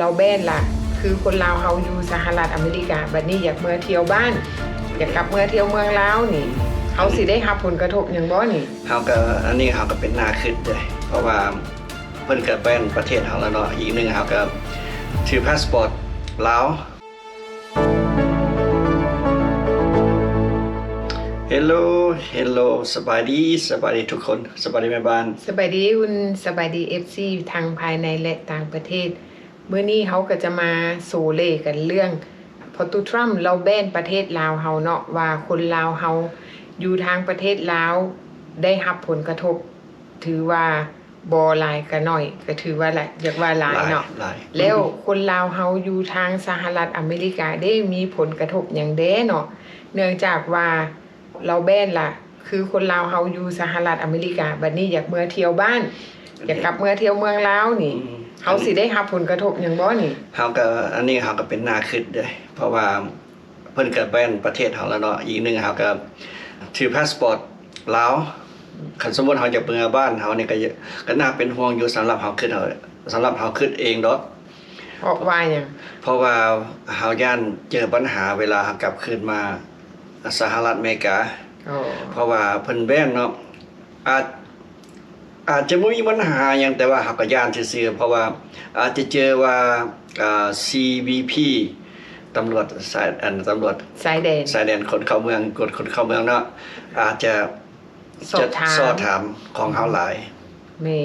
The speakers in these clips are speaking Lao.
ລາວແບນລະ ຄືຄົນລາວເຮົາຢູ່ສະຫະລັດອາເມລິກາ ບັດນີ້ຢາກເມືອທ່ຽວບ້ານ ຢາກກັບເມືອທ່ຽວເມືອງລາວນີ້ ເຮົາຊິໄດ້ຮັບຜົນກະທົບຫຍັງບໍ່ນີ້? ເຮົາກໍ ອັນນີ້ເຮົາກໍເປັນໜ້າຄຶດເດ້ ເພາະວ່າເພິ່ນກໍແບນປະເທດເຮົາແລ້ວເນາະ ອີກໜຶ່ງເຮົາກໍຖືພາສປອດລາວ. Hello Hello ສະບາຍດີ ສະບາຍດີທຸກຄົນ ສະບາຍດີແມ່ບ້ານ ສະບາຍດີອຸ່ນ ສະບາຍດີ ເອັຟຊີ ທັງພາຍໃນ ແລະ ຕ່າງປະເທດ. ມື້ນີ້ເຮົາກໍຈະມາໂສເລກັນເລື່ອງພໍ່ຕູ້ທຣຳລາວແບນປະເທດລາວເຮົາເນາະ ວ່າຄົນລາວເຮົາຢູ່ທາງປະເທດລາວໄດ້ຮັບຜົນກະທົບ ຖືວ່າບໍ່ຫຼາຍກະໜ້ອຍ ກະຖືວ່າຫຼາຍ ຢາກວ່າຫຼາຍເນາະ ຫຼາຍ ແລ້ວຄົນລາວເຮົາຢູ່ທາງສະຫະລັດອາເມລິກາເດ້ ມີຜົນກະທົບຫຍັງແດ່ເນາະ ເນື່ອງຈາກວ່າ ລາວແບນລະ ຄືຄົນລາວເຮົາຢູ່ສະຫະລັດອາເມລິກາ ບັດນີ້ຢາກເມືອທ່ຽວບ້ານ ຢາກກັບເມືອທ່ຽວເມືອງລາວນີ້ ເຮົາຊິໄດ້ຮັບຜົນກະທົບຫຍັງບໍ່ນີ້? ເຮົາກໍ ອັນນີ້ເຮົາກໍເປັນໜ້າຄຶດເດ້ ເພາະວ່າເພິ່ນກໍແບນປະເທດເຮົາແລ້ວເນາະ ອີກໜຶ່ງເຮົາກໍຖືພາສປອດລາວ ຄັນສົມມຸດເຮົາຢາກເມືອບ້ານເຮົານີ້ ກໍ ກໍໜ້າເປັນຫ່ວງຢູ່ ສຳລັບເຮົາຄຶດ ສຳລັບເຮົາຄຶດເອງດອກ. ເພາະວ່າຫຍັງ? ເພາະວ່າເຮົາຢ້ານເຈີບັນຫາເວລາເຮົາກັບຄືນມາສະຫະລັດອາເມລິກາ ເພາະວ່າເພິ່ນແບນເນາະ ອາດ ອາດຈະບໍ່ມີບັນຫາຫຍັງ ແຕ່ວ່າເຮົາກໍຢ້ານຊື່ໆ ເພາະວ່າອາດຈະເຈີວ່າ ອາ ຊີບີພີ ຕຳຫຼວດຊາຍ ອັນ ຕຳຫຼວດຊາຍແດນ ຊາຍແດນ ຄົນເຂົ້າເມືອງ ກວດຄົນເຂົ້າເມືອງເນາະ ອາດຈະ ສອບຖາມ ສອບຖາມຂອງເຮົາຫຼາຍ. ແມ່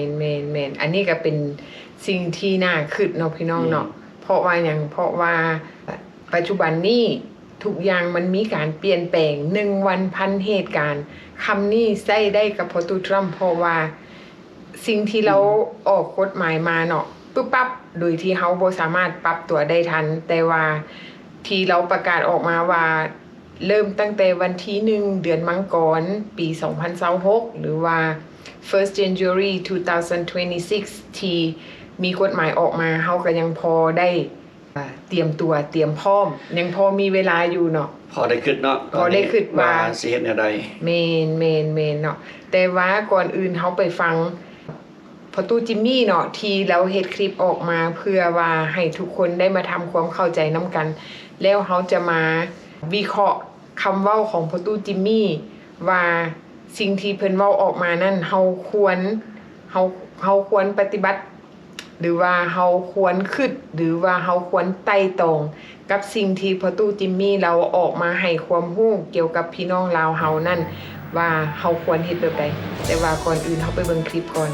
ນໆໆ ອັນນີ້ກໍເປັນສິ່ງທີ່ໜ້າຄຶດເນາະ ພີ່ນ້ອງເນາະ ເພາະວ່າຫຍັງ? ເພາະວ່າປັດຈຸບັນນີ້ທຸກຢ່າງມັນມີການປ່ຽນແປງ ໜຶ່ງວັນພັນເຫດການ ຄຳນີ້ໃຊ້ໄດ້ກັບພໍ່ຕູ້ທຣຳ ເພາະວ່າສິ່ງທີ່ລາວອອກກົດໝາຍມາເນາະ ປຶບປັບ ໂດຍທີ່ເຮົາບໍ່ສາມາດປັບຕົວໄດ້ທັນ ແຕ່ວ່າທີ່ລາວປະກາດອອກມາວ່າ ເລີ່ມຕັ້ງແຕ່ວັນທີໜຶ່ງ ເດືອນມັງກອນ ປີສອງພັນຊາວຫົກ ຫຼືວ່າ first January two thousand twenty-six ທີ່ມີກົດໝາຍອອກມາ ເຮົາກໍຍັງພໍໄດ້ ອາ ຕຽມຕົວ ຕຽມພ້ອມ ຍັງພໍມີເວລາຢູ່ເນາະ ພໍໄດ້ຄິດເນາະ ພໍໄດ້ຄິດວ່າ ວ່າຊິເຮັດແນວໃດ. ແມ່ນໆໆ ເນາະ ແຕ່ວ່າກ່ອນອື່ນເຮົາໄປຟັງພໍ່ຕູ້ຈິມມີເນາະ ທີ່ລາວເຮັດຄລິບອອກມາ ເພື່ອວ່າໃຫ້ທຸກຄົນໄດ້ມາທຳຄວາມເຂົ້າໃຈນຳກັນ ແລ້ວເຮົາຈະມາວິເຄາະຄຳເວົ້າຂອງພໍ່ຕູ້ຈິມມີ ວ່າສິ່ງທີ່ເພິ່ນເວົ້າອອກມານັ້ນ ເຮົາຄວນ ເຮົາ ເຮົາຄວນປະຕິບັດ ຫຼືວ່າເຮົາຄວນຄິດ ຫຼືວ່າເຮົາຄວນໄຕ່ຕອງກັບສິ່ງທີ່ພໍ່ຕູ້ຈິມມີລາວອອກມາໃຫ້ຄວາມຮູ້ກ່ຽວກັບພີ່ນ້ອງລາວເຮົານັ້ນ ວ່າເຮົາຄວນເຮັດແບບໃດ. ແຕ່ວ່າກ່ອນອື່ນເຮົາໄປເບິ່ງຄລິບກ່ອນ.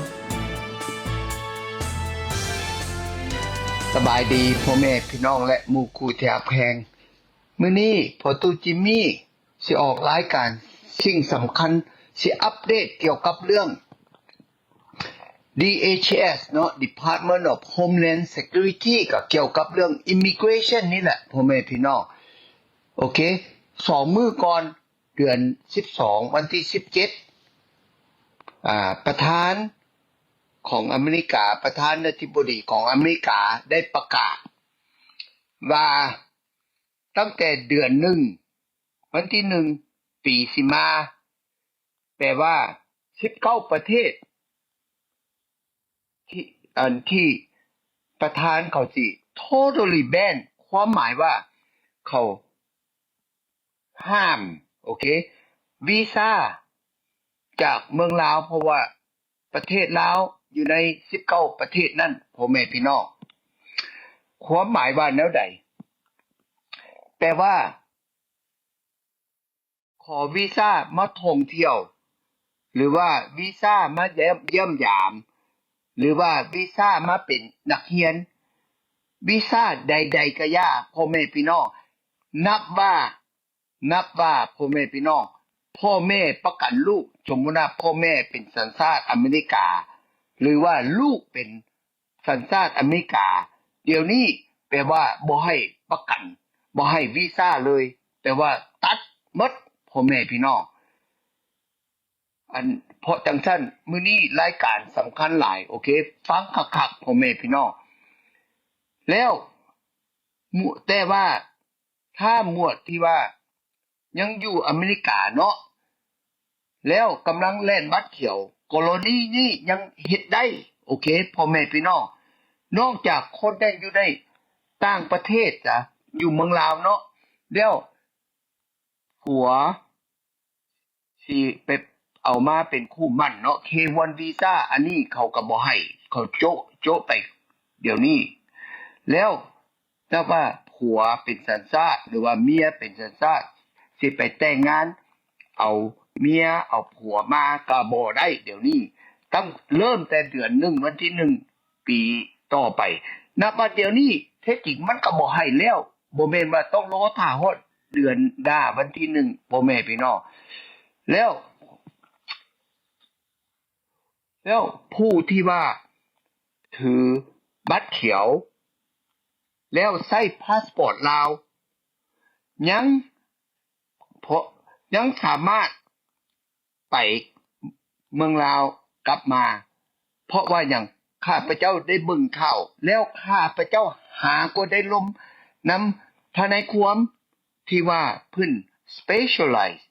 ສະບາຍດີພໍ່ແມ່ພີ່ນ້ອງ ແລະ ໝູ່ຄູ່ທີ່ຮັກແພງ. ມື້ນີ້ພໍ່ຕູ້ຈິມມີຊິອອກລາຍການສິ່ງສຳຄັນ ຊິອັບເດດກ່ຽວກັບເລື່ອງ ດີເອຊເອສ ເນາະ Department of Homeland Security ກໍກ່ຽວກັບເລື່ອງ Immigration ນີ້ແຫຼະ ພໍ່ແມ່ພີ່ນ້ອງ. ໂອເຄ ສອງມື້ກ່ອນ ເດືອນສິບສອງ ວັນທີສິບເຈັດ ອາ ປະທານຂອງອາເມລິກາ ປະທານາທິບໍດີຂອງອາເມລິກາໄດ້ປະກາດວ່າ ຕັ້ງແຕ່ເດືອນໜຶ່ງ ວັນທີໜຶ່ງ ປີຊິມາ ແປວ່າສິບເກົ້າປະເທດ ທີ່ ອັນທີ່ປະທານເຂົາຊິ totally ban ຄວາມໝາຍວ່າເຂົາຫ້າມ ໂອເຄ ວີຊາຈາກເມືອງລາວ ເພາະວ່າປະເທດລາວຢູ່ໃນສິບເກົ້າປະເທດນັ້ນ ພໍ່ແມ່ພີ່ນ້ອງ ຄວາມໝາຍວ່າແນວໃດ? ແປວ່າ ຂໍວີຊາມາທ່ອງທ່ຽວ ຫຼືວ່າວີຊາມາຢ້ຽມ ຢ້ຽມຢາມ ຫຼືວ່າວີຊາມາເປັນນັກຮຽນ ວີຊາໃດໆກະຢ່າ ພໍ່ແມ່ພີ່ນ້ອງ ນັບວ່າ ນັບວ່າ ພໍ່ແມ່ພີ່ນ້ອງ ພໍ່ແມ່ປະກັນລູກ ສົມມຸດວ່າພໍ່ແມ່ເປັນສັນຊາດອາເມລິກາ ຫຼືວ່າລູກເປັນ ສັນຊາດອາເມລິກາ ດຽວນີ້ແປວ່າບໍ່ໃຫ້ປະກັນ ບໍ່ໃຫ້ວີຊາເລີຍ ແປວ່າຕັດໝົດ ພໍ່ແມ່ພີ່ນ້ອງ ອັນ ເພາະຈັ່ງຊັ້ນ ມື້ນີ້ລາຍການສຳຄັນຫຼາຍ ໂອເຄ ຟັງຄັກໆ ພໍ່ແມ່ພີ່ນ້ອງ ແລ້ວ ແຕ່ວ່າ ຖ້າໝວດທີ່ວ່າຍັງຢູ່ອາເມລິກາເນາະ ແລ້ວກຳລັງແລ່ນບັດຂຽວ ກໍລະນີນີ້ຍັງເຮັດໄດ້ ໂອເຄ ພໍ່ແມ່ພີ່ນ້ອງ ນອກຈາກຄົນທີ່ຢູ່ໃນຕ່າງປະເທດຈະ ຢູ່ເມືອງລາວເນາະ ແລ້ວຜົວຊິໄປເອົາມາເປັນຄູ່ໝັ້ນເນາະ ເຄວັນວີຊາ ອັນນີ້ເຂົາກໍບໍ່ໃຫ້ ເຂົາໂຈະ ໂຈະໄປດຽວນີ້ ແລ້ວ ແຕ່ວ່າຜົວເປັນສັນຊາດ ຫຼືວ່າເມຍເປັນສັນຊາດ ຊິໄປແຕ່ງງານເອົາເມຍເອົາຜົວມາກໍບໍ່ໄດ້ດຽວນີ້ ຕັ້ງ ເລີ່ມແຕ່ເດືອນໜຶ່ງ ວັນທີໜຶ່ງ ປີຕໍ່ໄປ. ນະບັດດຽວນີ້ ແທ້ຈິງມັນກໍບໍ່ໃຫ້ແລ້ວ ບໍ່ແມ່ນວ່າຕ້ອງລໍຖ້າຮອດເດືອນດາ ວັນທີໜຶ່ງ ພໍ່ແມ່ພີ່ນ້ອງ ແລ້ວ ແລ້ວຜູ້ທີ່ວ່າຖືບັດຂຽວ ແລ້ວໃຊ້ພາສປອດລາວ ຍັງ ເພາະ ຍັງສາມາດໄປເມືອງລາວກັບມາ ເພາະວ່າຫຍັງ? ຂ້າພະເຈົ້າໄດ້ເບິ່ງຂ່າວ ແລ້ວຂ້າພະເຈົ້າຫາກໍໄດ້ລົມນຳທະນາຍຄວາມ ທີ່ວ່າເພິ່ນ specialize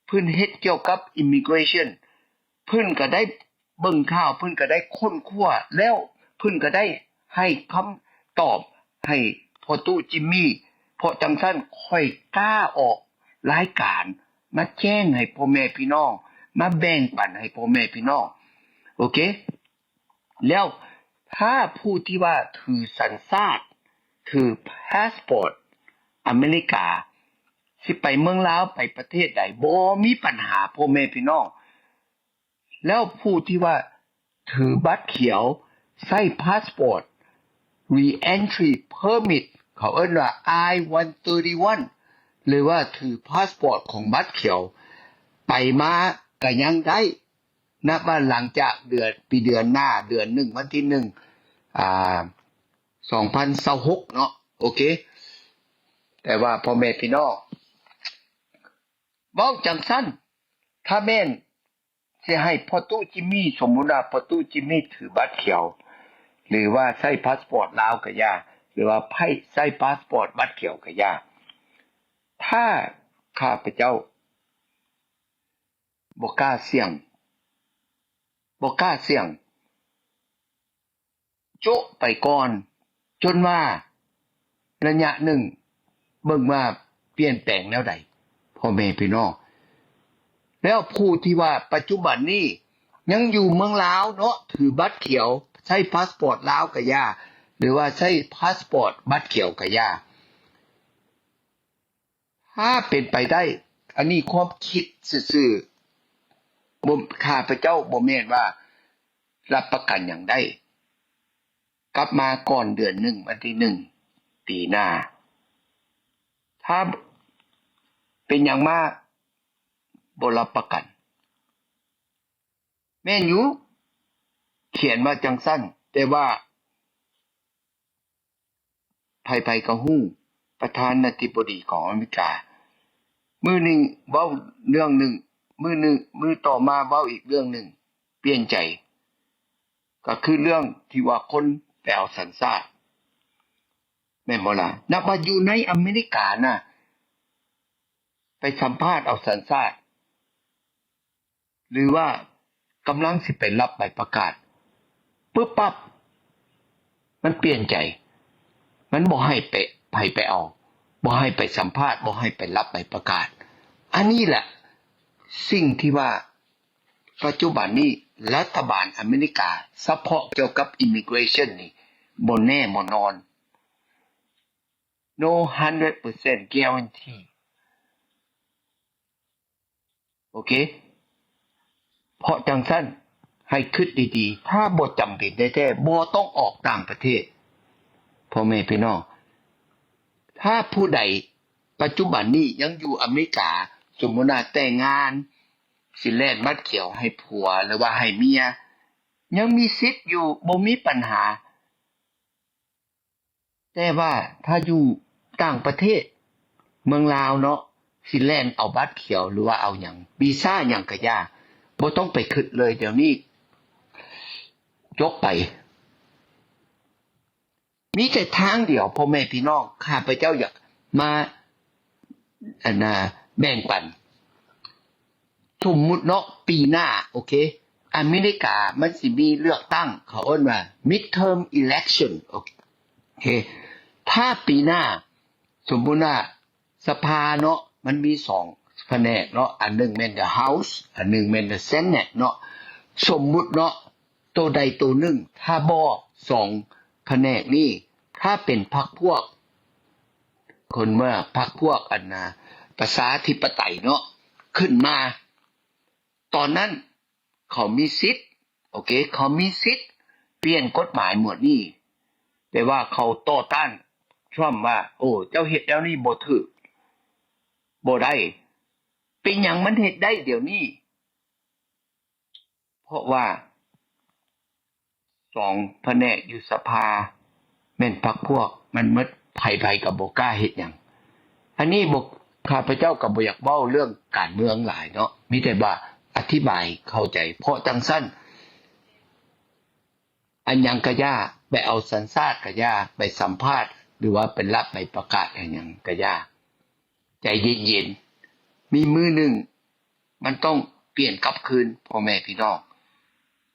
ເພິ່ນເຮັດກ່ຽວກັບ immigration ເພິ່ນກໍໄດ້ເບິ່ງຂ່າວ ເພິ່ນກໍໄດ້ຄົ້ນຄວ້າ ແລ້ວເພິ່ນກໍໄດ້ໃຫ້ຄຳຕອບໃຫ້ພໍ່ຕູ້ຈິມມີ ເພາະຈັ່ງຊັ້ນຂ້ອຍກ້າອອກລາຍການມາແຈ້ງໃຫ້ພໍ່ແມ່ພີ່ນ້ອງ ມາແບ່ງປັນໃຫ້ພໍ່ແມ່ພີ່ນ້ອງ ໂອເຄ. ແລ້ວຖ້າຜູ້ທີ່ວ່າຖືສັນຊາດ ຖືພາສປອດອາເມລິກາ ຊິໄປເມືອງລາວ ໄປປະເທດໃດ ບໍ່ມີບັນຫາ ພໍ່ແມ່ພີ່ນ້ອງ. ແລ້ວຜູ້ທີ່ວ່າຖືບັດຂຽວ ໃຊ້ພາສປອດ Re-entry Permit ເຂົາເອີ້ນວ່າ I one thirty-one ຫຼືວ່າຖືພາສປອດຂອງບັດຂຽວ ໄປມາກໍຍັງໄດ້ ນັບວ່າຫຼັງຈາກເດືອນ ປີເດືອນໜ້າ ເດືອນໜຶ່ງ ວັນທີໜຶ່ງ ອ່າ ສອງພັນຊາວຫົກເນາະ ໂອເຄ. ແຕ່ວ່າພໍ່ແມ່ພີ່ນ້ອງ ເວົ້າຈັ່ງຊັ້ນ ຖ້າແມ່ນຊິໃຫ້ພໍ່ຕູ້ຈິມມີ ສົມມຸດວ່າພໍ່ຕູ້ຈິມມີຖືບັດຂຽວ ຫຼືວ່າໃຊ້ພາສປອດລາວກໍຢ່າ ຫຼືວ່າໃຊ້ພາສປອດບັດຂຽວກໍຢ່າ ຖ້າຂ້າພະເຈົ້າ ບໍ່ກ້າສ່ຽງ ບໍ່ກ້າສ່ຽງ ໂຈະໄປກ່ອນ ຈົນວ່າໄລຍະໜຶ່ງ ເບິ່ງວ່າປ່ຽນແປງແນວໃດ ພໍ່ແມ່ພີ່ນ້ອງ. ແລ້ວຜູ້ທີ່ວ່າປັດຈຸບັນນີ້ຍັງຢູ່ເມືອງລາວເນາະ ຖືບັດຂຽວ ໃຊ້ພາສປອດລາວກະຢ່າ ຫຼືວ່າໃຊ້ພາສປອດບັດຂຽວກະຢ່າ ຖ້າເປັນໄປໄດ້ ອັນນີ້ຄວາມຄິດຊື່ໆ ບໍ່ ຂ້າພະເຈົ້າບໍ່ແມ່ນວ່າຮັບປະກັນຫຍັງໄດ້ ກັບມາກ່ອນເດືອນໜຶ່ງ ວັນທີໜຶ່ງ ປີໜ້າ ຖ້າເປັນຫຍັງມາ ບໍ່ຮັບປະກັນ. ແມ່ນຢູ່ ຂຽນວ່າຈັ່ງຊັ້ນ ແຕ່ວ່າ ໃຜໆກໍຮູ້ ປະທານາທິບໍດີຂອງອາເມລິກາ ມື້ໜຶ່ງເວົ້າເລື່ອງໜຶ່ງ ມື້ໜຶ່ງ ມື້ຕໍ່ມາເວົ້າອີກເລື່ອງໜຶ່ງ ປ່ຽນໃຈ ກໍຄືເລື່ອງທີ່ວ່າຄົນໄປເອົາສັນຊາດ ແມ່ນບໍ່ລະ? ນັບວ່າຢູ່ໃນອາເມລິການະ ໄປສຳພາດເອົາສັນຊາດ ຫຼືວ່າກຳລັງຊິໄປຮັບໃບປະກາດ ປຶບປັບ ມັນປ່ຽນໃຈ ມັນບໍ່ໃຫ້ໄປ ໃຫ້ໄປເອົາ ບໍ່ໃຫ້ໄປສຳພາດ ບໍ່ໃຫ້ໄປຮັບໃບປະກາດ. ອັນນີ້ແຫຼະ ສິ່ງທີ່ວ່າປັດຈຸບັນນີ້ລັດຖະບານອາເມລິກາ ສະເພາະກ່ຽວກັບ immigration ນີ້ ບໍ່ແນ່ບໍ່ນອນ no hundred percent guarantee ໂອເຄ. ເພາະຈັ່ງຊັ້ນ ໃຫ້ຄິດດີໆ ຖ້າບໍ່ຈຳເປັນແທ້ໆ ບໍ່ຕ້ອງອອກຕ່າງປະເທດ ພໍ່ແມ່ພີ່ນ້ອງ. ຖ້າຜູ້ໃດປັດຈຸບັນນີ້ຍັງຢູ່ອາເມລິກາ ສົມມຸດວ່າແຕ່ງງານ ຊິແລ່ນບັດຂຽວໃຫ້ຜົວ ຫຼືວ່າໃຫ້ເມຍ ຍັງມີສິດຢູ່ ບໍ່ມີບັນຫາ. ແຕ່ວ່າຖ້າຢູ່ຕ່າງປະເທດ ເມືອງລາວເນາະ ຊິແລ່ນເອົາບັດຂຽວ ຫຼືວ່າເອົາຫຍັງ ວີຊາຫຍັງກະຢ່າ ບໍ່ຕ້ອງໄປຄິດເລີຍ ດຽວນີ້ຈົບໄປ. ມີແຕ່ທາງດຽວ ພໍ່ແມ່ພີ່ນ້ອງ ຂ້າພະເຈົ້າຢາກມາ ອັນນ່າ ແບ່ງປັນ. ສົມມຸດເນາະ ປີໜ້າ ໂອເຄ ອາເມລິກາມັນຊິມີເລືອກຕັ້ງ ເຂົາເອີ້ນວ່າ midterm election ໂອເຄ ຖ້າປີໜ້າ ສົມມຸດວ່າສະພາເນາະ ມັນມີສອງພະແນກເນາະ ອັນໜຶ່ງແມ່ນ the House ອັນໜຶ່ງແມ່ນ the Senate ເນາະ ສົມມຸດເນາະ ໂຕໃດໂຕໜຶ່ງ ຖ້າບໍ່ສອງພະແນກນີ້ ຖ້າເປັນພັກພວກ ຄົນເມື່ອພັກພວກອັນນາ ປະຊາທິປະໄຕເນາະ ຂຶ້ນມາ ຕອນນັ້ນເຂົາມີສິດ ໂອເຄ ເຂົາມີສິດປ່ຽນກົດໝາຍໝວດນີ້ ແຕ່ວ່າເຂົາຕໍ່ຕ້ານທຣຳວ່າ ໂອ້ ເຈົ້າເຮັດແນວນີ້ບໍ່ຖືກ ບໍ່ໄດ້. ເປັນຫຍັງມັນເຮັດໄດ້ດຽວນີ້? ເພາະວ່າສອງພະແນກຢູ່ສະພາແມ່ນພັກພວກມັນໝົດ ໃຜໆກໍບໍ່ກ້າເຮັດຫຍັງ. ອັນນີ້ບໍ່ ຂ້າພະເຈົ້າກໍບໍ່ຢາກເວົ້າເລື່ອງການເມືອງຫຼາຍເນາະ ມີແຕ່ວ່າອະທິບາຍເຂົ້າໃຈ ເພາະຈັ່ງຊັ້ນ ອັນຫຍັງກະຢ່າ ໄປເອົາສັນຊາດກະຢ່າ ໄປສຳພາດ ຫຼືວ່າໄປຮັບໃບປະກາດອັນຫຍັງກະຢ່າ ໃຈເຢັນໆ ມີມື້ໜຶ່ງມັນຕ້ອງປ່ຽນກັບຄືນ ພໍ່ແມ່ພີ່ນ້ອງ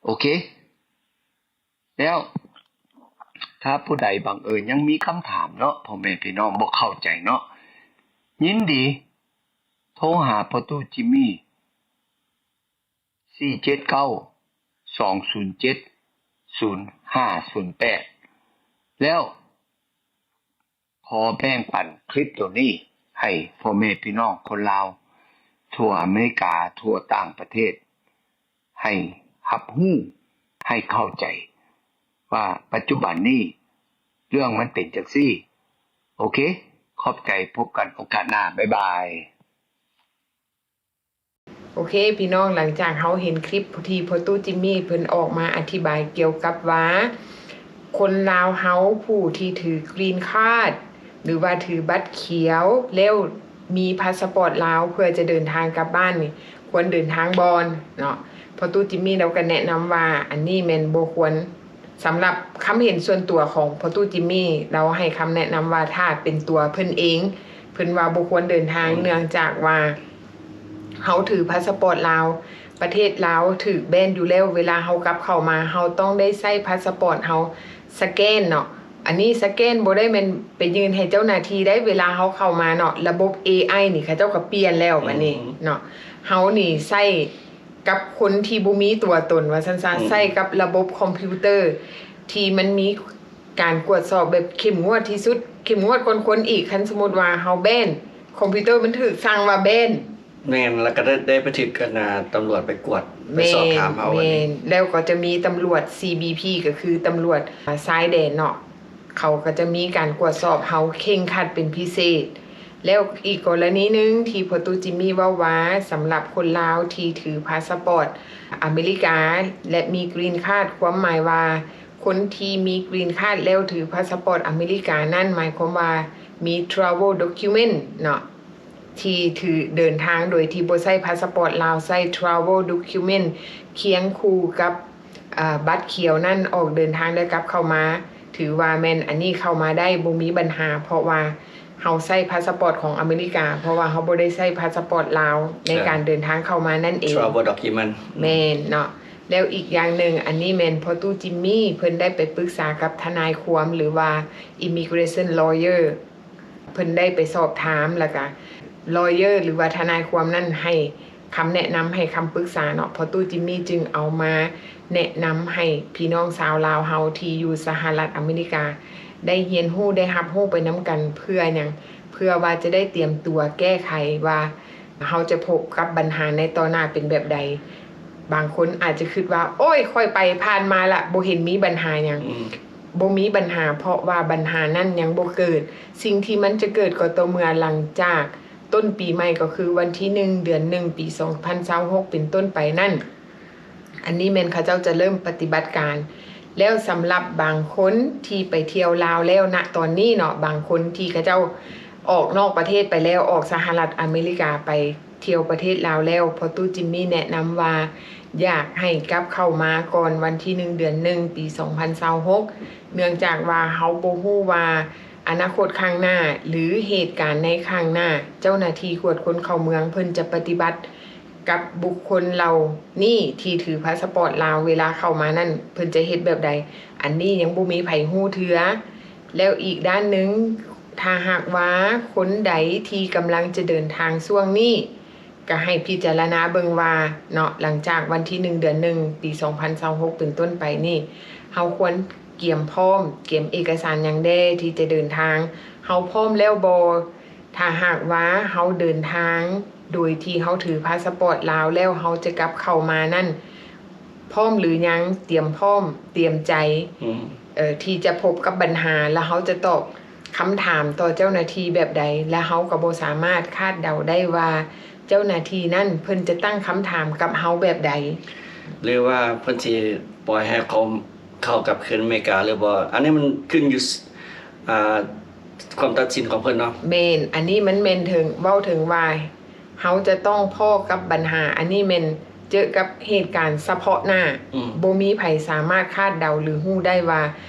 ໂອເຄ. ແລ້ວຖ້າຜູ້ໃດບັງເອີນຍັງມີຄຳຖາມເນາະ ພໍ່ແມ່ພີ່ນ້ອງບໍ່ເຂົ້າໃຈເນາະ ຍິນດີໂທຫາພໍ່ຕູ້ຈິມມີ ສີ່ເຈັດເກົ້າ ສອງສູນເຈັດ ສູນຫ້າສູນແປດ ແລ້ວຂໍແບ່ງປັນຄລິບໂຕນີ້ໃຫ້ພໍ່ແມ່ພີ່ນ້ອງຄົນລາວທົ່ວອາເມລິກາ ທົ່ວຕ່າງປະເທດ ໃຫ້ຮັບຮູ້ ໃຫ້ເຂົ້າໃຈວ່າປັດຈຸບັນນີ້ເລື່ອງມັນເປັນຈັ່ງຊີ້. ໂອເຄ ຂອບໃຈ ພົບກັນໂອກາດໜ້າ ບາຍບາຍ. ໂອເຄ ພີ່ນ້ອງ ຫຼັງຈາກເຮົາເຫັນຄລິບທີ່ພໍ່ຕູ້ຈິມມີເພິ່ນອອກມາອະທິບາຍກ່ຽວກັບວ່າ ຄົນລາວເຮົາຜູ້ທີ່ຖືກຣີນຄາດ ຫຼືວ່າຖືບັດຂຽວແລ້ວມີພາສະປອດລາວເພື່ອຈະເດີນທາງກັບບ້ານນີ້ ຄວນເດີນທາງບ່ອນເນາະ. ພໍ່ຕູ້ຈິມມີລາວກໍແນະນຳວ່າ ອັນນີ້ແມ່ນບໍ່ຄວນ ສຳລັບຄຳເຫັນສ່ວນຕົວຂອງພໍ່ຕູ້ຈິມມີ ລາວໃຫ້ຄຳແນະນຳວ່າ ຖ້າເປັນຕົວເພິ່ນເອງ ເພິ່ນວ່າບໍ່ຄວນເດີນທາງ ອືມ ເນື່ອງຈາກວ່າເຮົາຖືພາສະປອດລາວ ປະເທດລາວຖືກແບນຢູ່ແລ້ວ ເວລາເຮົາກັບເຂົ້າມາ ເຮົາຕ້ອງໄດ້ໃຊ້ພາສະປອດເຮົາສະແກນເນາະ. ອັນນີ້ສະແກນບໍ່ໄດ້ແມ່ນໄປຍື່ນໃຫ້ເຈົ້າໜ້າທີ່ໄດ້ ເວລາເຮົາເຂົ້າມາເນາະ ລະບົບເອໄອນີ້ ເຂົາເຈົ້າກໍປ່ຽນແລ້ວ ອືມ ບັດນີ້ເນາະ. ເຮົານີ້ໃຊ້ ກັບຄົນທີ່ບໍ່ມີຕົວຕົນວ່າຊັ້ນຊະ ອືມ ໃຊ້ກັບລະບົບຄອມພິວເຕີທີ່ມັນມີການກວດສອບແບບເຂັ້ມງວດທີ່ສຸດ ເຂັ້ມງວດກວ່າຄົນອີກ. ຄັນສົມມຸດວ່າເຮົາແບນ ຄອມພິວເຕີມັນຖືກສັ່ງວ່າແບນ ແມ່ນ ແລ້ວກໍໄດ້ ໄດ້ໄປຖືກ ອັນນ່າ ຕຳຫຼວດໄປກວດ ໄປ ແມ່ນ ສອບຖາມເຮົາ ແມ່ນ ອັນນີ້ ແລ້ວກໍຈະມີຕຳຫຼວດ ຊີບີພີ ກໍຄືຕຳຫຼວດ ອາ ຊາຍແດນເນາະ ເຂົາກໍຈະມີການກວດສອບເຮົາເຄັ່ງຄັດເປັນພິເສດ. ແລ້ວອີກກໍລະນີໜຶ່ງທີ່ພໍ່ຕູ້ຈິມມີເວົ້າວ່າ ສຳລັບຄົນລາວທີ່ຖືພາສະປອດອາເມລິກາ ແລະ ມີກຣີນຄາດ ຄວາມໝາຍວ່າຄົນທີ່ມີກຣີນຄາດແລ້ວຖືພາສະປອດອາເມລິການັ້ນ ໝາຍຄວາມວ່າມີທຣາເວລດັອກຄິວເມັນເນາະ ທີ່ຖືເດີນທາງໂດຍທີ່ບໍ່ໃຊ້ພາສະປອດລາວ ໃຊ້ທຣາເວລດັອກຄິວເມັນຄຽງຄູ່ກັບ ອາ ບັດຂຽວນັ້ນ ອອກເດີນທາງ ແລະ ກັບເຂົ້າມາ ຖືວ່າແມ່ນອັນນີ້ເຂົ້າມາໄດ້ ບໍ່ມີບັນຫາ ເພາະວ່າເຮົາໃຊ້ພາສະປອດຂອງອາເມລິກາ ເພາະວ່າເຮົາບໍ່ໄດ້ໃຊ້ພາສະປອດລາວໃນ ໃຊ່ ການເດີນທາງເຂົ້າມານັ້ນເອງ ທຣາເວລດັອກຄິວເມັນ ແມ່ນເນາະ. ແລ້ວອີກຢ່າງໜຶ່ງ ອັນນີ້ແມ່ນພໍ່ຕູ້ຈິມມີ ເພິ່ນໄດ້ໄປປຶກສາກັບທະນາຍຄວາມ ຫຼືວ່າ ອິມມິເກຣຊັນລອເຢີ ເພິ່ນໄດ້ໄປສອບຖາມ ແລ້ວກະລອເຢີ ຫຼືວ່າທະນາຍຄວາມນັ້ນໃຫ້ຄຳແນະນຳ ໃຫ້ຄຳປຶກສາເນາະ. ພໍ່ຕູ້ຈິມມີຈຶ່ງເອົາມາແນະນຳໃຫ້ພີ່ນ້ອງຊາວລາວເຮົາທີ່ຢູ່ສະຫະລັດອາເມລິກາ ໄດ້ຮຽນຮູ້ ໄດ້ຮັບຮູ້ໄປນຳກັນ. ເພື່ອຫຍັງ? ເພື່ອວ່າຈະໄດ້ຕຽມຕົວແກ້ໄຂວ່າ ເຮົາຈະພົບກັບບັນຫາໃນຕໍ່ໜ້າເປັນແບບໃດ? ບາງຄົນອາດຈະຄິດວ່າ ໂອ້ຍ ຂ້ອຍໄປຜ່ານມາລະ ບໍ່ເຫັນມີບັນຫາຫຍັງ. ອືມ ບໍ່ມີບັນຫາ ເພາະວ່າບັນຫານັ້ນຍັງບໍ່ເກີດ. ສິ່ງທີ່ມັນຈະເກີດກໍຕໍ່ເມື່ອຫຼັງຈາກຕົ້ນປີໃໝ່ ກໍຄືວັນທີໜຶ່ງ ເດືອນໜຶ່ງ ປີສອງພັນຊາວຫົກ ເປັນຕົ້ນໄປນັ້ນ. ອັນນີ້ແມ່ນເຂົາເຈົ້າຈະເລີ່ມປະຕິບັດການ. ແລ້ວສຳລັບບາງຄົນທີ່ໄປທ່ຽວລາວແລ້ວນະຕອນນີ້ເນາະ, ບາງຄົນທີ່ເຂົາເຈົ້າອອກນອກປະເທດໄປແລ້ວ, ອອກສະຫະລັດອາເມລິກາໄປທ່ຽວປະເທດລາວແລ້ວ, ພໍ່ຕູ້ຈິມມີແນະນຳວ່າ ຢາກໃຫ້ກັບເຂົ້າມາກ່ອນວັນທີໜຶ່ງ ເດືອນໜຶ່ງ ປີສອງພັນຊາວຫົກ ເນື່ອງຈາກວ່າເຮົາບໍ່ຮູ້ວ່າອະນາຄົດຂ້າງໜ້າ ຫຼື ເຫດການໃນຂ້າງໜ້າ ເຈົ້າໜ້າທີ່ກວດຄົນເຂົ້າເມືອງເພິ່ນຈະປະຕິບັດ ກັບບຸກຄົນເຫຼົ່ານີ້ທີ່ຖືພາສະປອດລາວ ເວລາເຂົ້າມານັ້ນ ເພິ່ນຈະເຮັດແບບໃດ? ອັນນີ້ຍັງບໍ່ມີໃຜຮູ້ເທື່ອ. ແລ້ວອີກດ້ານໜຶ່ງ, ຖ້າຫາກວ່າຄົນໃດທີ່ກຳລັງຈະເດີນທາງຊ່ວງນີ້, ກໍໃຫ້ພິຈາລະນາເບິ່ງວ່າເນາະ, ຫຼັງຈາກວັນທີໜຶ່ງ ເດືອນໜຶ່ງ ປີສອງພັນຊາວຫົກ ເປັນຕົ້ນໄປນີ້, ເຮົາຄວນກຽມພ້ອມ, ກຽມເອກະສານຫຍັງແດ່ທີ່ຈະເດີນທາງ? ເຮົາພ້ອມແລ້ວບໍ່? ຖ້າຫາກວ່າເຮົາເດີນທາງໂດຍທີ່ເຮົາຖືພາສະປອດລາວແລ້ວ ເຮົາຈະກັບເຂົ້າມານັ້ນ ພ້ອມຫຼືຍັງ? ຕຽມພ້ອມ, ຕຽມໃຈ ອືມ ເອີ ທີ່ຈະພົບກັບບັນຫາ ແລ້ວເຮົາຈະຕອບຄຳຖາມຕໍ່ເຈົ້າໜ້າທີ່ແບບໃດ? ແລະ ເຮົາກໍບໍ່ສາມາດຄາດເດົາໄດ້ວ່າ ເຈົ້າໜ້າທີ່ນັ້ນເພິ່ນຈະຕັ້ງຄຳຖາມກັບເຮົາແບບໃດ? ຫຼືວ່າເພິ່ນຊິປ່ອຍໃຫ້ເຂົາ ເຂົາກັບຄືນອາເມລິກາຫຼືບໍ່? ອັນນີ້ມັນຂຶ້ນຢູ່ ອ່າ ຄວາມຕັດສິນຂອງເພິ່ນເນາະ. ແມ່ນ, ອັນນີ້ມັນແມ່ນເຖິງ ເວົ້າເຖິງວ່າ ເຮົາຈະຕ້ອງພໍ້ກັບບັນຫາ ອັນນີ້ແມ່ນເຈີກັບເຫດການສະເພາະໜ້າ. ອືມ ບໍ່ມີໃຜສາມາດຄາດເດົາ ຫຼື ຮູ້ໄດ້ວ່າ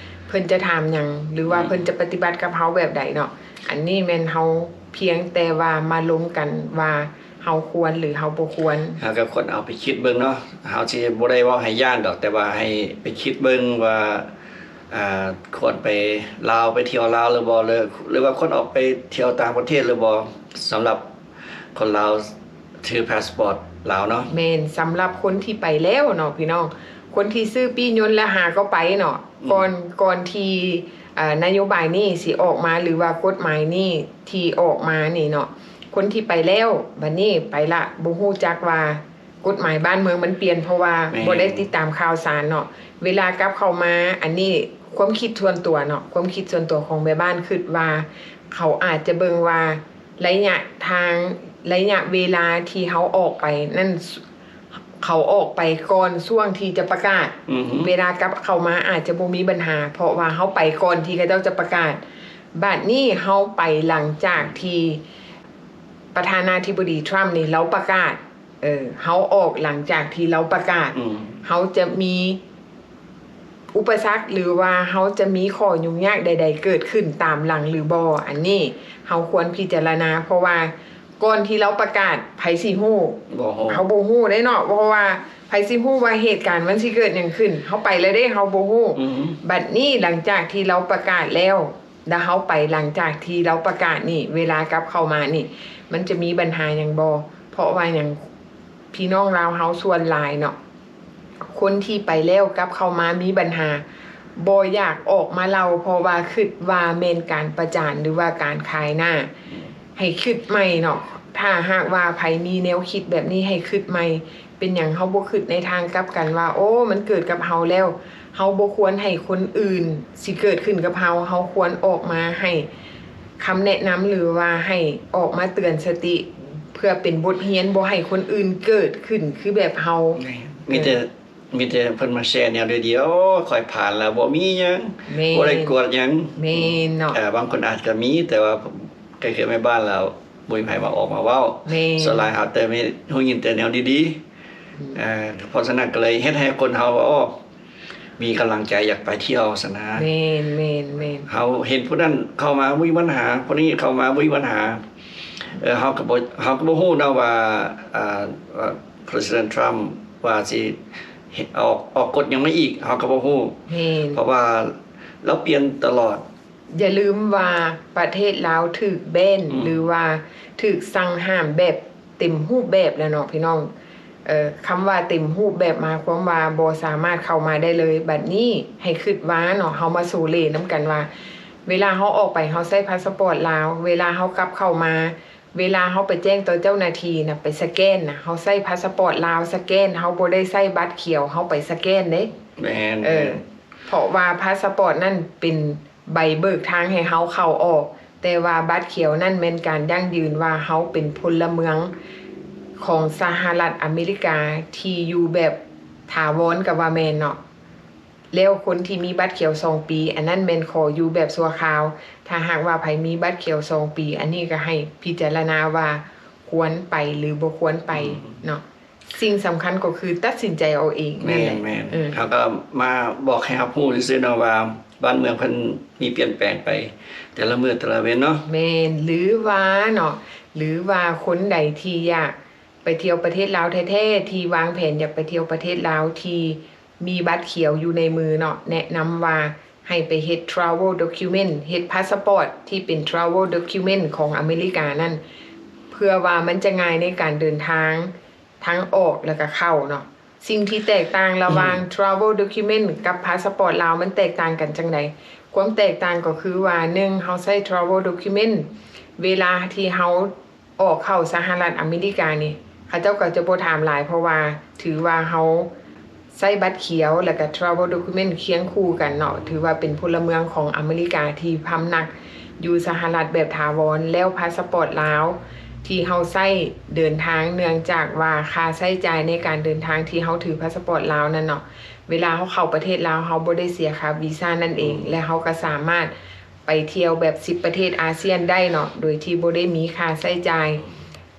ເພິ່ນຈະຖາມຫຍັງ ຫຼືວ່າ ອືມ ເພິ່ນຈະປະຕິບັດກັບເຮົາແບບໃດເນາະ. ອັນນີ້ແມ່ນເຮົາພຽງແຕ່ວ່າມາລົມກັນວ່າ ເຮົາຄວນ ຫຼື ເຮົາບໍ່ຄວນ. ເຮົາກໍຄວນເອົາໄປຄິດເບິ່ງເນາະ, ເຮົາຊິບໍ່ໄດ້ເວົ້າໃຫ້ຢ້ານດອກ, ແຕ່ວ່າໃຫ້ໄປຄິດເບິ່ງວ່າ ອ່າ ຄວນໄປລາວ ໄປທ່ຽວລາວຫຼືບໍ່ ຫຼື ຫຼືວ່າຄວນອອກໄປທ່ຽວຕ່າງປະເທດຫຼືບໍ່ ສຳລັບຄົນລາວຖືພາສປອດລາວເນາະ. ແມ່ນ, ສຳລັບຄົນທີ່ໄປແລ້ວເນາະພີ່ນ້ອງ, ຄົນທີ່ຊື້ປີ້ຍົນແລ້ວຫາກໍໄປເນາະ. ອືມ ກ່ອນ ກ່ອນທີ່ ອ່າ ນະໂຍບາຍນີ້ຊິອອກມາ ຫຼືວ່າກົດໝາຍນີ້ທີ່ອອກມານີ້ເນາະ, ຄົນທີ່ໄປແລ້ວ ບັດນີ້ໄປລະ ບໍ່ຮູ້ຈັກວ່າກົດໝາຍບ້ານເມືອງມັນປ່ຽນ ເພາະວ່າ ແມ່ນ ບໍ່ໄດ້ຕິດຕາມຂ່າວສານເນາະ. ເວລາກັບເຂົ້າມາ ອັນນີ້ຄວາມຄິດສ່ວນຕົວເນາະ, ຄວາມຄິດສ່ວນຕົວຂອງແມ່ບ້ານ ຄິດວ່າເຂົາອາດຈະເບິ່ງວ່າໄລຍະທາງ ໄລຍະເວລາທີ່ເຮົາອອກໄປນັ້ນ ເຂົາອອກໄປກ່ອນຊ່ວງທີ່ຈະປະກາດ. ອືຮຶ ເວລາກັບເຂົ້າມາອາດຈະບໍ່ມີບັນຫາ ເພາະວ່າເຮົາໄປກ່ອນທີ່ເຂົາເຈົ້າຈະປະກາດ. ບາດນີ້ເຮົາໄປຫຼັງຈາກທີ່ປະທານາທິບໍດີທຣຳນີ້ລາວປະກາດ, ເອີ ເຮົາອອກຫຼັງຈາກທີ່ລາວປະກາດ. ອືມ ເຮົາຈະມີ ອຸປະສັກ ຫຼືວ່າເຮົາຈະມີຂໍ້ຫຍຸ້ງຍາກໃດໆເກີດຂຶ້ນຕາມຫຼັງຫຼືບໍ່, ອັນນີ້ເຮົາຄວນພິຈາລະນາ, ເພາະວ່າກ່ອນທີ່ລາວປະກາດ ໃຜຊິຮູ້? ບໍ່ຮູ້ ເຮົາບໍ່ຮູ້ເດ້ເນາະ, ເພາະວ່າໃຜຊິຮູ້ວ່າເຫດການມັນຊິເກີດຫຍັງຂຶ້ນ? ເຮົາໄປແລ້ວເດ້ ເຮົາບໍ່ຮູ້. ອືມ ບັດນີ້ຫຼັງຈາກທີ່ລາວປະກາດແລ້ວ ແລ້ວເຮົາໄປຫຼັງຈາກທີ່ລາວປະກາດນີ້ ເວລາກັບເຂົ້າມານີ້ ມັນຈະມີບັນຫາຫຍັງບໍ່? ເພາະວ່າຫຍັງ? ພີ່ນ້ອງລາວເຮົາສ່ວນຫຼາຍເນາະ ຄົນທີ່ໄປແລ້ວກັບເຂົ້າມາມີບັນຫາ ບໍ່ຢາກອອກມາເລົ່າ ເພາະວ່າຄິດວ່າແມ່ນການປະຈານ ຫຼືວ່າການຂາຍໜ້າ. ໃຫ້ຄິດໃໝ່ເນາະ, ຖ້າຫາກວ່າໃຜມີແນວຄິດແບບນີ້ ໃຫ້ຄິດໃໝ່. ເປັນຫຍັງເຮົາບໍ່ຄິດໃນທາງກັບກັນວ່າ ໂອ້ ມັນເກີດກັບເຮົາແລ້ວ ເຮົາບໍ່ຄວນໃຫ້ຄົນອື່ນຊິເກີດຂຶ້ນກັບເຮົາ, ເຮົາຄວນອອກມາໃຫ້ຄຳແນະນຳ ຫຼືວ່າໃຫ້ອອກມາເຕືອນສະຕິ ເພື່ອເປັນບົດຮຽນ ບໍ່ໃຫ້ຄົນອື່ນເກີດຂຶ້ນຄືແບບເຮົາ. ມີແຕ່ ເອີ ມີແຕ່ເພິ່ນມາແຊແນວດຽວໆ ຂ້ອຍຜ່ານແລ້ວ ບໍ່ມີຫຍັງ ແມ່ນ ບໍ່ໄດ້ກວດຫຍັງ. ແມ່ນເນາະ. ເອີ ບາງຄົນອາດຈະມີ ແຕ່ວ່າ ກໍຄືແມ່ບ້ານແລ້ວ ບໍ່ມີໃຜມາອອກມາເວົ້າ. ແມ່ນ. ສ່ວນຫຼາຍເຮົາແຕ່ມີ ຮູ້ຍິນແຕ່ແນວດີໆ. ອືມ. ເອີ ເພາະສະນັ້ນກໍເລີຍເຮັດໃຫ້ຄົນເຮົາ ໂອ້ ມີກຳລັງໃຈຢາກໄປທ່ຽວຊັ້ນນະ. ແມ່ນໆໆ. ເຮົາເຫັນຜູ້ນັ້ນເຂົ້າມາບໍ່ມີບັນຫາ, ຜູ້ນີ້ເຂົ້າມາບໍ່ມີບັນຫາ. ເອີ ເຮົາກໍບໍ່ ເຮົາກໍບໍ່ຮູ້ນະວ່າ ອ່າ ວ່າ President Trump ວ່າຊິອອກ ອອກກົດຫຍັງມາອີກ ເຮົາກໍບໍ່ຮູ້. ແມ່ນ. ເພາະວ່າລາວປ່ຽນຕະຫຼອດ. ຢ່າລືມວ່າປະເທດລາວຖືກແບນ ອືມ ຫຼືວ່າຖືກສັ່ງຫ້າມແບບເຕັມຮູບແບບແລ້ວເນາະພີ່ນ້ອງ. ເອີ ຄຳວ່າເຕັມຮູບແບບໝາຍຄວາມວ່າບໍ່ສາມາດເຂົ້າມາໄດ້ເລີຍ. ບັດນີ້ໃຫ້ຄິດວ່າເນາະ ເຮົາມາໂຊເລນຳກັນວ່າ ເວລາເຮົາອອກໄປ ເຮົາໃຊ້ພາສະປອດລາວ, ເວລາເຮົາກັບເຂົ້າມາ ເວລາເຮົາໄປແຈ້ງຕໍ່ເຈົ້າໜ້າທີ່ນະ ໄປສະແກນນະ ເຮົາໃຊ້ພາສະປອດລາວສະແກນ, ເຮົາບໍ່ໄດ້ໃຊ້ບັດຂຽວເຮົາໄປສະແກນເດ້. ແມ່ນ ເອີ ແມ່ນ. ເພາະວ່າພາສະປອດນັ້ນເປັນໃບເບີກທາງໃຫ້ເຮົາເຂົ້າອອກ, ແຕ່ວ່າບັດຂຽວນັ້ນແມ່ນການຢັ້ງຢືນວ່າເຮົາເປັນພົນລະເມືອງຂອງສະຫະລັດອາເມລິກາທີ່ຢູ່ແບບຖາວອນກໍວ່າແມ່ນເນາະ. ແລ້ວຄົນທີ່ມີບັດຂຽວສອງປີ ອັນນັ້ນແມ່ນຂໍຢູ່ແບບຊົ່ວຄາວ. ຖ້າຫາກວ່າໃຜມີບັດຂຽວສອງປີ ອັນນີ້ກໍໃຫ້ພິຈາລະນາວ່າຄວນໄປ ຫຼື ບໍ່ຄວນໄປ ອືມ ເນາະ. ສິ່ງສຳຄັນກໍຄືຕັດສິນໃຈເອົາເອງນັ້ນແຫຼະ. ແມ່ນໆ. ເອີ ເຮົາກໍມາບອກໃຫ້ຮັບຮູ້ຊື່ໆເນາະວ່າ ບ້ານເມືອງເພິ່ນມີປ່ຽນແປງໄປແຕ່ລະມື້ແຕ່ລະເວັນເນາະ. ແມ່ນ. ຫຼືວ່າເນາະ ຫຼືວ່າຄົນໃດທີ່ຢາກ ໄປທ່ຽວປະເທດລາວແທ້ໆ ທີ່ວາງແຜນຢາກໄປທ່ຽວປະເທດລາວ ທີ່ມີບັດຂຽວຢູ່ໃນມືເນາະ ແນະນຳວ່າໃຫ້ໄປເຮັດ travel document ເຮັດພາສະປອດທີ່ເປັນ travel document ຂອງອາເມລິການັ້ນ ເພື່ອວ່າມັນຈະງ່າຍໃນການເດີນທາງທັງອອກ ແລ້ວກະເຂົ້າເນາະ. ສິ່ງທີ່ແຕກຕ່າງລະຫວ່າງ travel document ກັບພາສະປອດລາວ ມັນແຕກຕ່າງກັນຈັ່ງໃດ? ຄວາມແຕກຕ່າງກໍຄືວ່າ ໜຶ່ງ ເຮົາໃຊ້ travel document ເວລາທີ່ເຮົາອອກເຂົ້າສະຫະລັດອາເມລິການີ້ ເຂົາເຈົ້າກໍຈະບໍ່ຖາມຫຼາຍ ເພາະວ່າຖືວ່າເຮົາໃຊ້ບັດຂຽວ ແລ້ວກະ travel document ຄຽງຄູ່ກັນເນາະ ຖືວ່າເປັນພົນລະເມືອງຂອງອາເມລິກາທີ່ພຳນັກຢູ່ສະຫະລັດແບບຖາວອນ. ແລ້ວພາສະປອດລາວທີ່ເຮົາໃຊ້ເດີນທາງ ເນື່ອງຈາກວ່າຄ່າໃຊ້ຈ່າຍໃນການເດີນທາງທີ່ເຮົາຖືພາສະປອດລາວນັ້ນເນາະ ເວລາເຮົາເຂົ້າປະເທດລາວ ເຮົາບໍ່ໄດ້ເສຍຄ່າວີຊານັ້ນເອງ ແລະ ເຮົາກໍສາມາດໄປທ່ຽວແບບສິບປະເທດອາຊຽນໄດ້ເນາະ ໂດຍທີ່ບໍ່ໄດ້ມີຄ່າໃຊ້ຈ່າຍ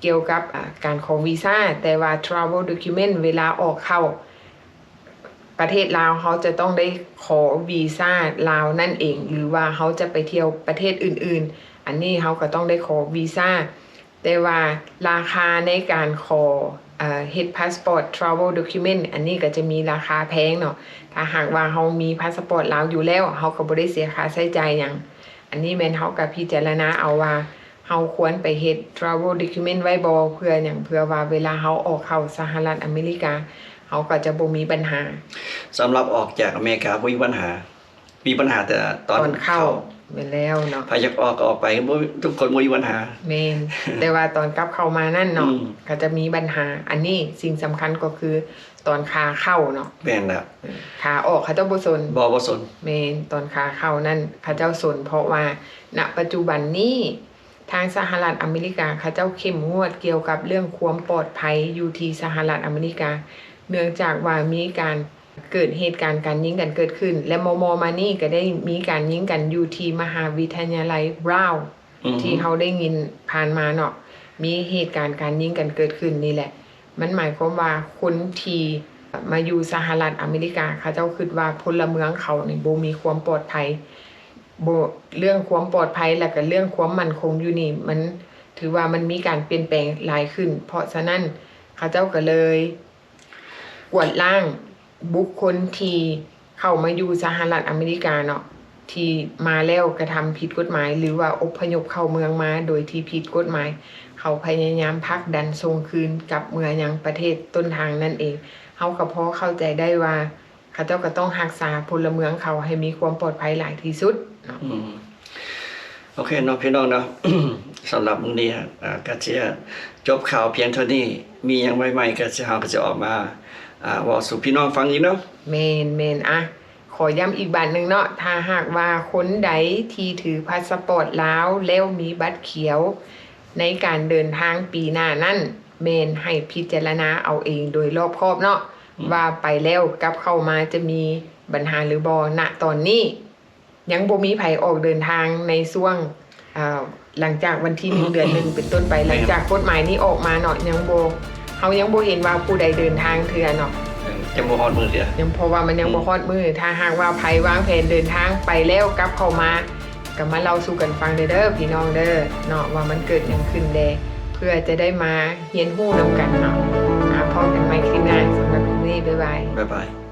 ກ່ຽວກັບ ອາ ການຂໍວີຊາ. ແຕ່ວ່າ travel document ເວລາອອກເຂົ້າປະເທດລາວ ເຮົາຈະຕ້ອງໄດ້ຂໍວີຊາລາວນັ້ນເອງ ຫຼືວ່າເຮົາຈະໄປທ່ຽວປະເທດອື່ນໆ ອັນນີ້ເຮົາກໍຕ້ອງໄດ້ຂໍວີຊາ. ແຕ່ວ່າລາຄາໃນການຂໍ ເອີ ເຮັດພາສະປອດ travel document ອັນນີ້ກໍຈະມີລາຄາແພງເນາະ. ຖ້າຫາກວ່າເຮົາມີພາສະປອດລາວຢູ່ແລ້ວ ເຮົາກໍບໍ່ໄດ້ເສຍຄ່າໃຊ້ຈ່າຍຫຍັງ. ອັນນີ້ແມ່ນເຮົາກໍພິຈາລະນາເອົາວ່າ ເຮົາຄວນໄປເຮັດ travel document ໄວ້ບໍ່ ເພື່ອຫຍັງ? ເພື່ອວ່າເວລາເຮົາອອກເຂົ້າສະຫະລັດອາເມລິກາ ເຮົາກໍຈະບໍ່ມີບັນຫາ. ສຳລັບອອກຈາກອາເມລິກາບໍ່ມີບັນຫາ. ມີບັນຫາແຕ່ຕອນ ຕອນເຂົ້າ ເຂົ້າ ແມ່ນແລ້ວເນາະ. ໃຜຢາກອອກກໍອອກໄປ ບໍ່ ທຸກຄົນບໍ່ມີບັນຫາ. ແມ່ນ ແຕ່ວ່າຕອນກັບເຂົ້າມານັ້ນເນາະ ອືມ ກໍຈະມີບັນຫາ. ອັນນີ້ສິ່ງສຳຄັນກໍຄືຕອນຂາເຂົ້າເນາະ. ແມ່ນແລ້ວ ເອີ ຂາອອກເຂົາເຈົ້າບໍ່ສົນ. ບໍ່ ບໍ່ສົນ. ແມ່ນ ຕອນຂາເຂົ້ານັ້ນເຂົາເຈົ້າສົນ ເພາະວ່າ ນະ ປັດຈຸບັນນີ້ ທາງສະຫະລັດອາເມລິກາເຂົາເຈົ້າເຂັ້ມງວດກ່ຽວກັບເລື່ອງຄວາມປອດໄພຢູ່ທີ່ສະຫະລັດອາເມລິກາ ເນື່ອງຈາກວ່າມີການເກີດເຫດການການຍິງກັນເກີດຂຶ້ນ ແລະ ມໍ່ໆມານີ້ກໍໄດ້ມີການຍິງກັນຢູ່ທີ່ມະຫາວິທະຍາໄລ Brown ອືຮຶ ທີ່ເຮົາໄດ້ຍິນຜ່ານມາເນາະ ມີເຫດການການຍິງກັນເກີດຂຶ້ນນີ້ແຫຼະ. ມັນໝາຍຄວາມວ່າຄົນທີ່ມາຢູ່ສະຫະລັດອາເມລິກາ ເຂົາເຈົ້າຄິດວ່າພົນລະເມືອງເຂົານີ້ບໍ່ມີຄວາມປອດໄພ ບໍ່ ເລື່ອງຄວາມປອດໄພ ແລ້ວກະເລື່ອງຄວາມໝັ້ນຄົງຢູ່ນີ້ ມັນຖືວ່າມັນມີການປ່ຽນແປງຫຼາຍຂຶ້ນ. ເພາະສະນັ້ນ ເຂົາເຈົ້າກໍເລີຍກວາດລ້າງບຸກຄົນທີ່ເຂົ້າມາຢູ່ສະຫະລັດອາເມລິກາເນາະ ທີ່ມາແລ້ວກະທຳຜິດກົດໝາຍ ຫຼືວ່າອົບພະຍົບເຂົ້າເມືອງມາໂດຍທີ່ຜິດກົດໝາຍ ເຂົາພະຍາຍາມຜັກດັນສົ່ງຄືນກັບເມືອຍັງປະເທດຕົ້ນທາງນັ້ນເອງ. ເຮົາກໍພໍເຂົ້າໃຈໄດ້ວ່າ ເຂົາເຈົ້າກໍຕ້ອງຮັກສາພົນລະເມືອງເຂົາໃຫ້ມີຄວາມປອດໄພຫຼາຍທີ່ສຸດເນາະ. ອືມ ໂອເຄເນາະ ພີ່ນ້ອງເນາະ ສຳລັບມື້ນີ້ ອາ ກໍຈະຈົບຂ່າວພຽງເທົ່ານີ້. ມີຫຍັງໃໝ່ໆ ກໍຈະ ເຮົາກໍຈະອອກມາ ອາ ເວົ້າສູ່ພີ່ນ້ອງຟັງອີກເນາະ. ແມ່ນໆ ອາ ຂໍຢ້ຳອີກບາດໜຶ່ງເນາະ ຖ້າຫາກວ່າຄົນໃດທີ່ຖືພາສະປອດລາວ ແລ້ວມີບັດຂຽວໃນການເດີນທາງປີໜ້ານັ້ນ ແມ່ນໃຫ້ພິຈາລະນາເອົາເອງໂດຍລອບຄອບເນາະ ອືມ ວ່າໄປແລ້ວກັບເຂົ້າມາຈະມີບັນຫາຫຼືບໍ່. ນະຕອນນີ້ຍັງບໍ່ມີໃຜອອກເດີນທາງໃນຊ່ວງ ເອີ ຫຼັງຈາກວັນທີໜຶ່ງ ເດືອນໜຶ່ງເປັນຕົ້ນໄປ ແມ່ນ ຫຼັງຈາກກົດໝາຍນີ້ອອກມາເນາະ ຍັງບໍ່ ເຮົາຍັງບໍ່ເຫັນວ່າຜູ້ໃດເດີນທາງເທື່ອເນາະ ເອີ ຍັງບໍ່ຮອດມື້ເທື່ອ ຍັງ ເພາະວ່າມັນຍັງ ອືມ ບໍ່ຮອດມື້. ຖ້າຫາກວ່າໃຜວາງແຜນເດີນທາງໄປແລ້ວກັບເຂົ້າມາ ກໍມາເລົ່າສູ່ກັນຟັງເດີ້ ເດີ້ ພີ່ນ້ອງເດີ້ເນາະ ວ່າມັນເກີດຫຍັງຂຶ້ນແດ່ ເພື່ອຈະໄດ້ມາຮຽນຮູ້ນຳກັນເນາະ. ມາພໍ້ກັນໃໝ່ຄລິບໜ້າ ສຳລັບຄລິບນີ້ ບາຍບາຍ ບາຍບາຍ.